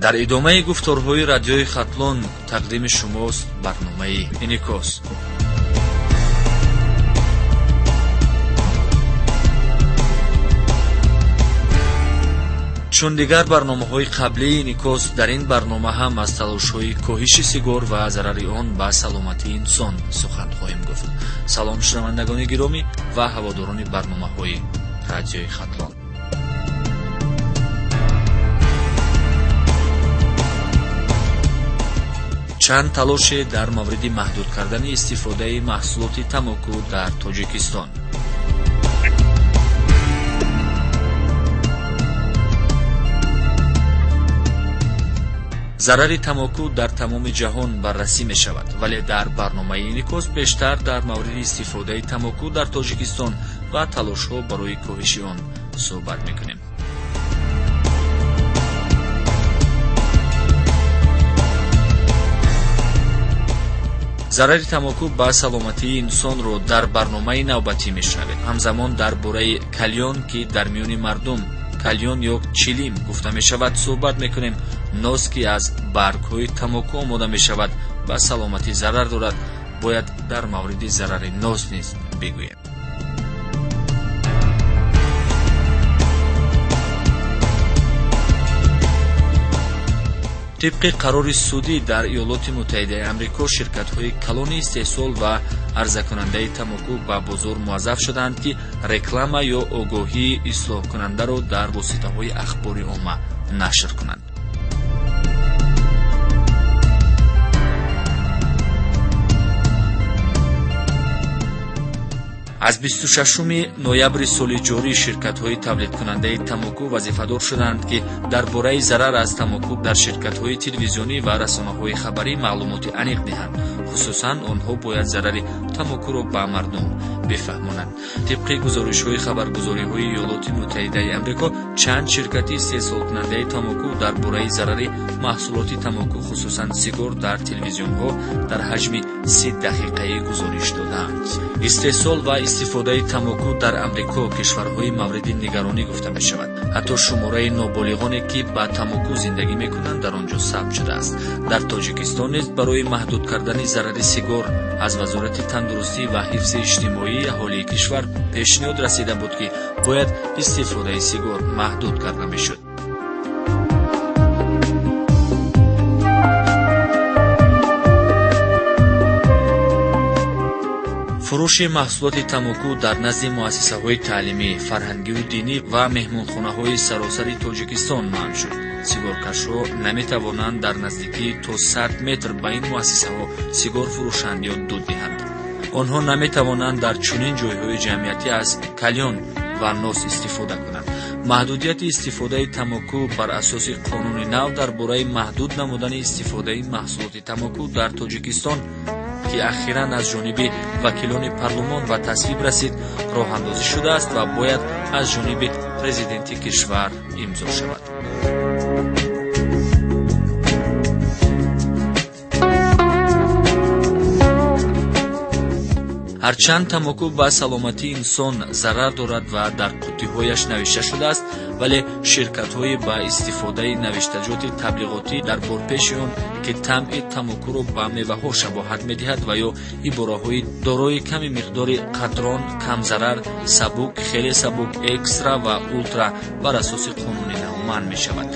Дар идомаи гуфторҳои Радиои Хатлон тақдими шумост барномаи «Инъикос». Чун дигар барномаҳои қаблии «Инъикос», дар ин барнома ҳам аз талошҳои коҳиши сигор ва зарари он ба саломатии инсон сухан хоҳем гуфт. Салом, шунавандагони гиромӣ ва ҳаводорони барномаҳои Радиои Хатлон. Чанд талоше дар мавриди маҳдуд кардани истифодаи маҳсулоти тамоку дар Тоҷикистон. Зарари тамоку дар тамоми ҷаҳон баррасӣ мешавад, вале дар барномаи «Инъикос» бештар дар мавриди истифодаи тамоку дар Тоҷикистон ва талошҳо барои коҳиши он суҳбат мекунем. Зарари тамоку ба саломатии инсонро дар барномаи навбатӣ мешунавед. Ҳамзамон дар бораи кальён, ки дар миёни мардум кальён ё чилим гуфта мешавад, суҳбат мекунем. Нос, ки аз баргҳои тамоку омода мешавад, ба саломатӣ зарар дорад. Бояд дар мавриди зарари нос низ бигӯем. Тибқи қарори судӣ дар Иёлоти Муттаҳидаи Амрико, ширкатҳои калони истеҳсол ва арзакунандаи тамоку ба бозор муваззаф шудаанд, ки реклама ё огоҳии ислоҳкунандаро дар воситаҳои ахбори омма нашр кунанд. Аз 26 ноябри соли ҷорӣ ширкатҳои тавлидкунандаи тамоку вазифадор шуданд, ки дар бораи зарар аз тамоку дар ширкатҳои телевизионӣ ва расонаҳои хабарӣ маълумоти аниқ диҳанд. Хусусан онҳо бояд зарари тамокуро ба мардум бифаҳмонанд. Тибқи гузоришҳои хабаргузориҳои Иёлоти Муттаҳидаи Амрико, чанд ширкати истеҳсолкунандаи тамоку дар бораи зарари маҳсулоти тамоку, хусусан сигор, дар телевизионҳо дар ҳаҷми 30 дақиқаӣ гузориш додаанд. Истеҳсол ва истифодаи тамоку дар Амрико кишварҳои мавриди нигаронӣ гуфта мешавад. Ҳатто шумораи ноболиғоне, ки ба тамоку зиндагӣ мекунанд, дар он ҷо сабт шудааст. Дар Тоҷикистон низ барои маҳдуд кардани зарари сигор аз Вазорати тандурустӣ ва ҳифзи иҷтимоии аҳолии кишвар пешниҳод расида буд, ки бояд истифодаи сигор маҳдуд карда мешуд. Фурӯши маҳсулоти тамоку дар назди муассисаҳои таълимӣ, фарҳангию динӣ ва меҳмонхонаҳои саросари Тоҷикистон манъ шуд. Сигоркашҳо наметавонанд дар наздикии то 100 метр ба ин муассисаҳо сигор фурӯшанд ё дуд диҳанд. Онҳо наметавонанд дар чунин ҷойҳои ҷамъиятӣ аз кальён ва нос истифода кунанд. Маҳдудияти истифодаи тамоку бар асоси қонуни нав дар бораи маҳдуд намудани истифодаи маҳсулоти тамоку дар Тоҷикистон, ки ахиран аз ҷониби вакилони парлумон ба тасвиб расид, роҳандозӣ шудааст ва бояд аз ҷониби президенти кишвар имзо шавад. Ҳарчанд тамоку ба саломатии инсон зарар дорад ва дар қуттиҳояш навишта шудааст, вале ширкатҳои ба истифодаи навиштаҷоти таблиғотӣ дар борпеши он, ки тамъи тамокуро ба меваҳо шабоҳат медиҳад ва ё ибораҳои дорои ками миқдори қатрон, камзарар, сабук, хеле сабук, экстра ва ултра бар асоси қонуни нав манъ мешавад.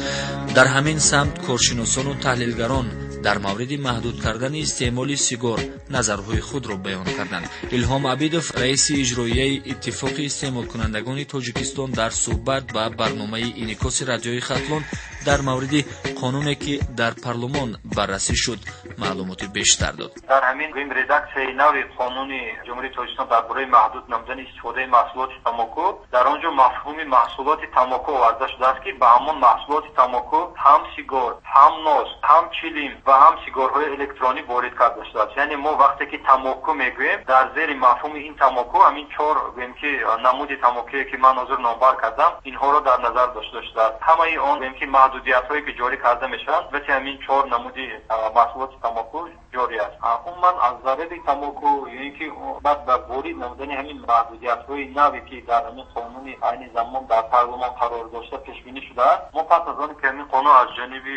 Дар ҳамин самт коршиносону таҳлилгарон дар мавриди маҳдуд кардани истеъмоли сигор назарҳои худро баён карданд. Илҳом Абидов, раиси иҷроияи Иттифоқи истеъмолкунандагони Тоҷикистон, дар суҳбат ба барномаи «Инъикоси» Радиои Хатлон дар мавриди қонуне, ки дар парлумон баррасӣ шуд, маълумоти бештар дод. Дар ҳамин гӯем редаксияи нави қонуни Ҷумҳурии Тоҷикистон дар бораи маҳдуд намудани истифодаи маҳсулоти тамоку, дар он ҷо мафҳуми маҳсулоти тамоку оварда шудааст, ки ба ҳамон маҳсулоти тамоку ҳам сигор, ҳам нос, ҳам чилим ва ҳам сигорҳои электронӣ ворид карда шудааст. Яъне мо вақте ки тамоку мегӯем, дар зери мафҳуми ин тамоку ҳамин чор гӯем ки намуди тамокуе, ки ман ҳозир номбар кардам, инҳоро дар назар дошта шудааст. Ҳамаи он гӯем ки маҳдудиятҳое, ки ҷорӣ карда мешаванд, албатта ҳамин чор намуди маҳсулоти тамоку ҷорӣ аст. Умуман аз зарари тамоку ё ин ки баъд ба ворид намудани ҳамин маҳдудиятҳои наве, ки дар ҳамин қонуни айни замон дар парлумон қарор дошта пешбинӣ шудааст, мо пас аз он ки ҳамин қонун аз ҷониби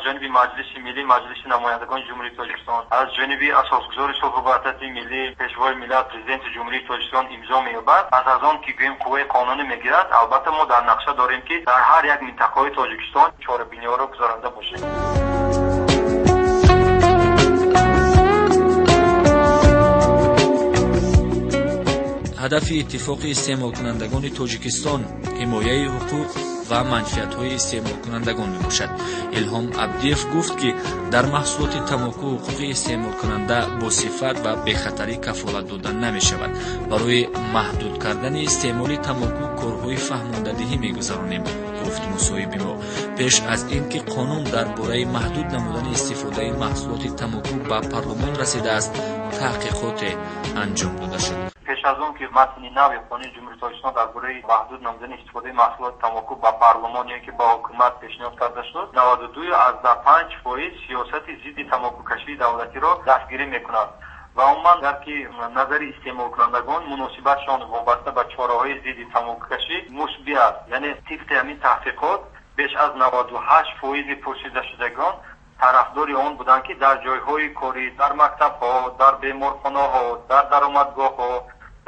ҷониби Маҷлиси Миллӣ, Маҷлиси намояндагони Ҷумҳурии Тоҷикистон, аз ҷониби асосгузори сулҳу ваҳдати миллӣ, Пешвои миллат, Президенти Ҷумҳурии Тоҷикистон имзо меёбад, пас аз он ки гӯем қувваи қонунӣ мегирад, албатта мо дар нақша дорем, ки дар ҳар як минтақаҳои Тоҷикистон чорабиниҳоро гузаронда бошем. Ҳадафи Иттифоқи истеъмолкунандагони Тоҷикистон ҳимояи ҳуқуқ ва манфиатҳои истеъмолкунандагон мебошад. Илҳом Абдиев гуфт, ки дар маҳсулоти тамоку ҳуқуқи истеъмолкунанда бо сифат ва бехатарӣ кафолат дода намешавад. Барои маҳдуд кардани истеъмоли тамоку корҳои фаҳмондадиҳӣ мегузаронем, гуфт мусоҳиби мо. Пеш аз ин ки қонун дар бораи маҳдуд намудани истифодаи маҳсулоти тамоку ба парлумон расидааст, таҳқиқоте анҷом дода шуд. Пеш аз он ки матни нави қонуни Ҷумҳурии Тоҷикистон дар бораи маҳдуд намудани истифодаи маҳсулоти тамоку ба парлумон ё ки ба ҳукумат пешниҳод карда шуд, 92,5% сиёсати зидди тамокукашии давлатиро дастгирӣ мекунад. Ва умуман, агар ки назари истеъмолкунандагон муносибатшон вобаста ба чораҳои зидди тамокукашӣ мусбӣ аст, яъне тибқи ҳамин таҳқиқот беш аз 98% пурсидашудагон тарафдори он буданд, ки дар ҷойҳои корӣ, дар мактабҳо, дар беморхонаҳо, дар даромадгоҳҳо,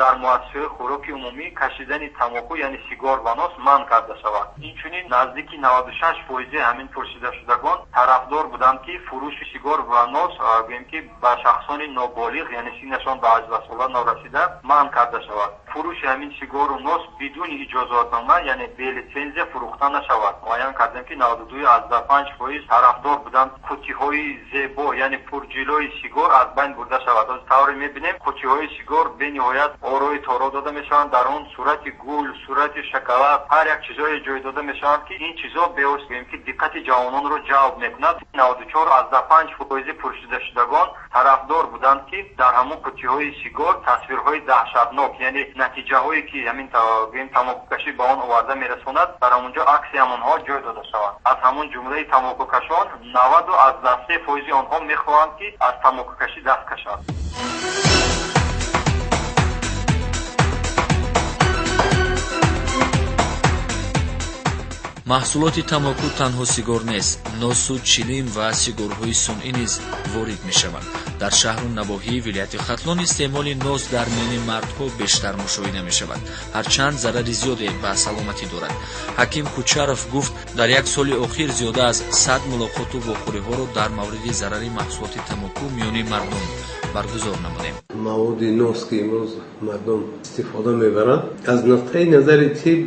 дар муассисаҳои хӯроки умумӣ кашидани тамоку, яъне сигор ва нос манъ карда шавад. Инчунин наздики 96% ҳамин пурсидашудагон тарафдор буданд, ки фурӯши сигор ва нос, гӯем ки ба шахсони ноболиғ, яъне синнашон ба 18 сола норасида, манъ карда шавад. Фурӯши ҳамин сигору нос бидуни иҷозатнома, яъне бе литсензия фурӯхта нашавад. Муайян кардем, ки 92,5% тарафдор буданд қуттиҳои зебо, яъне пурҷилои сигор аз байн бурда шавад. Тавре мебинем, қуттиҳои сигор бениҳоят орои торо дода мешаванд, дар он сурати гул, сурати шоколад, ҳар як чизҳое ҷой дода мешаванд, ки ин чизҳо беос гӯем ки диққати ҷавононро ҷалб мекунад. 94,5% пурсидашудагон тарафдор буданд, ки дар ҳамон қуттиҳои сигор тасвирҳои даҳшатнок, яъне натиҷаҳое ки ҳамин гӯем тамокукашӣ ба он оварда мерасонад, дар ҳамонҷо акси ҳамонҳо ҷой дода шаванд. Аз ҳамон ҷумлаи тамокукашон 90,3% онҳо мехоҳанд, ки аз тамокукашӣ даст кашанд. Маҳсулоти тамоку танҳо сигор нест. Носу, чилим ва сигорҳои сунъӣ низ ворид мешаванд. Дар шаҳру навоҳии вилояти Хатлон истеъмоли нос дар миёни мардҳо бештар мушоҳида мешавад, ҳарчанд зарари зиёде ба саломатӣ дорад. Ҳаким Кучаров гуфт, дар як соли охир зиёда аз 100 мулоқоту вохӯриҳоро дар мавриди зарари маҳсулоти тамоку миёни мардум баргузор намудем. Маводи нос, ки имрӯз мардум истифода мебаранд, аз нуқтаи назари тиб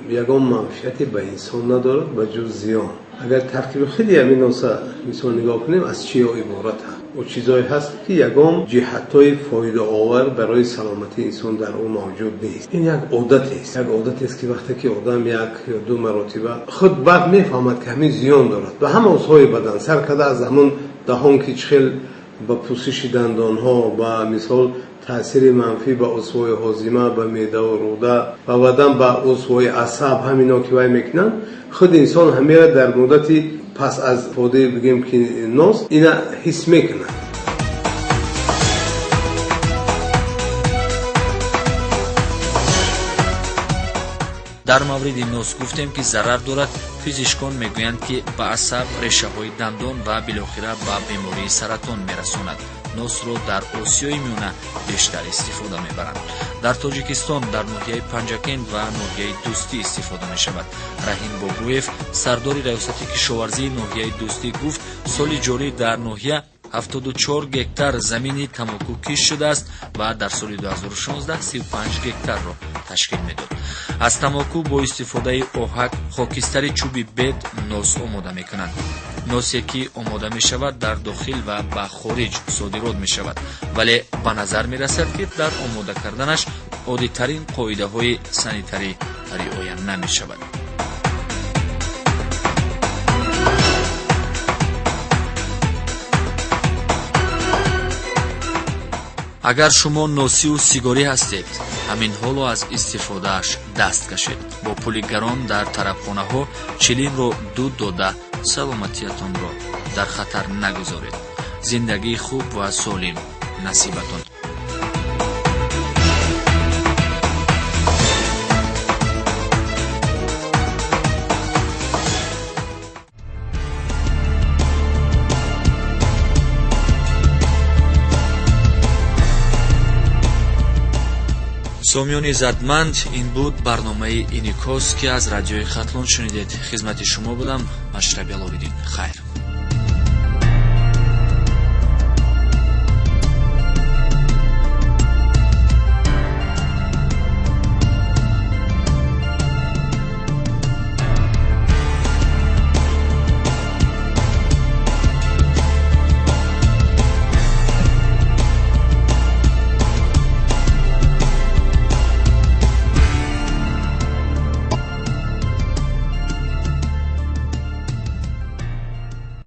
ягон манфиате ба инсон надорад, ба ҷуз зиён. Агар таркиби худи ҳамин носа мисол нигоҳ кунем, аз чиё иборат аст, о чизҳое ҳаст, ки ягон ҷиҳатҳои фоидаовар барои саломатии инсон дар ӯ мавҷуд нест. Ин як одатест, як одатест, ки вақте ки одам як ё ду маротиба худ баъд мефаҳмад, ки ҳамин зиён дорад ба ҳама узвҳои бадан, сар карда аз ҳамон даҳон, ки чӣ хел ба пӯсиши дандонҳо, ба мисол таъсири манфӣ ба узвҳои ҳозима, ба меъдаву рӯда ва баъдан ба узвҳои асаб, ҳамино ки вай мекунанд, худ инсон ҳамеро дар муддати пас аз истифодаи, бигем ки, нос ина ҳис мекунад. Дар мавриди нос гуфтем, ки зарар дорад. Пизишкон мегӯянд, ки ба асаб, решаҳои дандон ва билохира ба бемории саратон мерасонад. Носро дар Осиёи Миёна бештар истифода мебаранд. Дар Тоҷикистон дар ноҳияи Панҷакент ва ноҳияи Дӯстӣ истифода мешавад. Раҳим Бобоев, сардори раёсати кишоварзии ноҳияи Дӯстӣ, гуфт, соли ҷорӣ дар ноҳия 74 гектар замини тамоку кишт шудааст ва дар соли 2016 35 гектарро ташкил медод. Аз тамоку бо истифодаи оҳак, хокистари чӯби бед нос омода мекунанд. Носе, ки омода мешавад, дар дохил ва ба хориҷ содирот мешавад, вале ба назар мерасад, ки дар омода карданаш оддитарин қоидаҳои санитарӣ риоя намешавад. Агар шумо носиву сигорӣ ҳастед, ҳамин ҳоло аз истифодааш даст кашед. Бо пули гарон дар тарабхонаҳо чилимро дуд дода, саломатиятонро дар хатар нагузоред. Зиндагии хуб ва солим насибатон. Сомиёни иззатманд, ин буд барномаи «Инъикос», ки аз Радиои Хатлон шунидед. Хизмати шумо будам Машраби Аловиддин. Хайр.